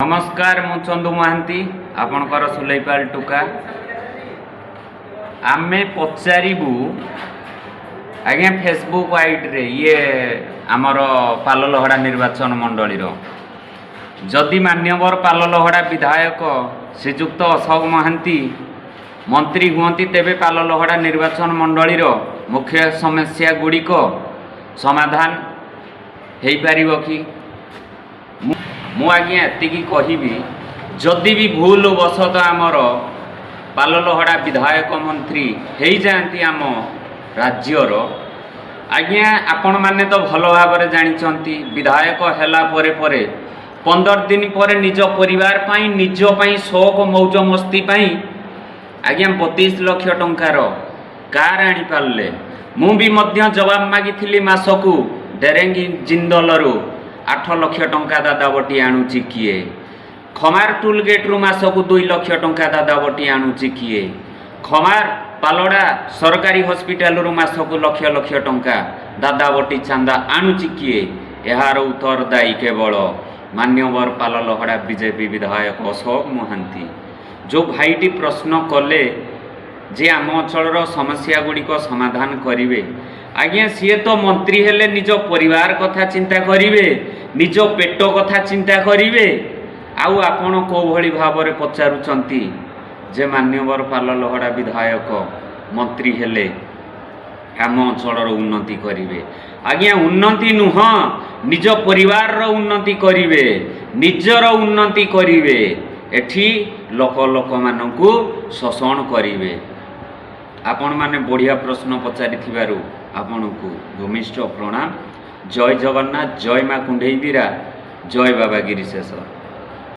ନମସ୍କାର, ମୁଁ ଚନ୍ଦୁ ମହାନ୍ତି, ଆପଣଙ୍କର ସୁଲେଇପାଲ ଟୁକା। ଆମେ ପଚାରିବୁ ଆଜ୍ଞା, ଫେସବୁକ୍ ଆଇଡ଼ିରେ ଇଏ ଆମର ପାଲଲହଡ଼ା ନିର୍ବାଚନ ମଣ୍ଡଳୀର ଯଦି ମାନ୍ୟବର ପାଲଲହଡ଼ା ବିଧାୟକ ଶ୍ରୀଯୁକ୍ତ ଅଶୋକ ମହାନ୍ତି ମନ୍ତ୍ରୀ ହୁଅନ୍ତି, ତେବେ ପାଲଲହଡ଼ା ନିର୍ବାଚନ ମଣ୍ଡଳୀର ମୁଖ୍ୟ ସମସ୍ୟା ଗୁଡ଼ିକ ସମାଧାନ ହେଇପାରିବ କି? ମୁଁ ଆଜ୍ଞା ଏତିକି କହିବି, ଯଦି ବି ଭୁଲ ବଶତଃ ଆମର ପାଲଲହଡ଼ା ବିଧାୟକ ମନ୍ତ୍ରୀ ହେଇଯାଆନ୍ତି ଆମ ରାଜ୍ୟର, ଆଜ୍ଞା ଆପଣମାନେ ତ ଭଲ ଭାବରେ ଜାଣିଛନ୍ତି, ବିଧାୟକ ହେଲା ପରେ ପରେ 15 ଦିନ ପରେ ନିଜ ପରିବାର ପାଇଁ, ନିଜ ପାଇଁ, ସଉକ ମୌଜ ମସ୍ତି ପାଇଁ ଆଜ୍ଞା 32 ଲକ୍ଷ ଟଙ୍କାର କାର୍ ଆଣିପାରିଲେ। ମୁଁ ବି ମଧ୍ୟ ଜବାବ ମାଗିଥିଲି, ମାସକୁ ଡେରେଙ୍ଗି ଜିନ୍ଦଲରୁ 8 ଲକ୍ଷ ଟଙ୍କା ଦାଦାବଟି ଆଣୁଛି କିଏ? ଖମାର ଟୁଲ୍ ଗେଟ୍ରୁ ମାସକୁ 2 ଲକ୍ଷ ଟଙ୍କା ଦାଦାବଟି ଆଣୁଛି କିଏ? ଖମାର ପାଲଡ଼ା ସରକାରୀ ହସ୍ପିଟାଲରୁ ମାସକୁ ଲକ୍ଷ ଲକ୍ଷ ଟଙ୍କା ଦାଦାବଟି ଚାନ୍ଦା ଆଣୁଛି କିଏ? ଏହାର ଉତ୍ତରଦାୟୀ କେବଳ ମାନ୍ୟବର ପାଲଲହଡ଼ା ବିଜେପି ବିଧାୟକ ଅଶୋକ ମହାନ୍ତି। ଯେଉଁ ଭାଇଟି ପ୍ରଶ୍ନ କଲେ ଯେ ଆମ ଅଞ୍ଚଳର ସମସ୍ୟା ଗୁଡ଼ିକ ସମାଧାନ କରିବେ, ଆଜ୍ଞା ସିଏ ତ ମନ୍ତ୍ରୀ ହେଲେ ନିଜ ପରିବାର କଥା ଚିନ୍ତା କରିବେ, ନିଜ ପେଟ କଥା ଚିନ୍ତା କରିବେ। ଆଉ ଆପଣ କେଉଁ ଭଳି ଭାବରେ ପଚାରୁଛନ୍ତି ଯେ ମାନ୍ୟବର ପାଲଲହଡ଼ା ବିଧାୟକ ମନ୍ତ୍ରୀ ହେଲେ ଆମ ଅଞ୍ଚଳର ଉନ୍ନତି କରିବେ? ଆଜ୍ଞା, ଉନ୍ନତି ନୁହଁ, ନିଜ ପରିବାରର ଉନ୍ନତି କରିବେ, ନିଜର ଉନ୍ନତି କରିବେ, ଏଠି ଲୋକମାନଙ୍କୁ ଶୋଷଣ କରିବେ। ଆପଣମାନେ ବଢ଼ିଆ ପ୍ରଶ୍ନ ପଚାରିଥିବାରୁ ଆପଣଙ୍କୁ ଭୂମିଷ୍ଠ ପ୍ରଣାମ। ଜୟ ଜଗନ୍ନାଥ, ଜୟ ମା କୁଣ୍ଢେଇବୀରା, ଜୟ ବାବା ଗିରିଶେଶ୍ୱର।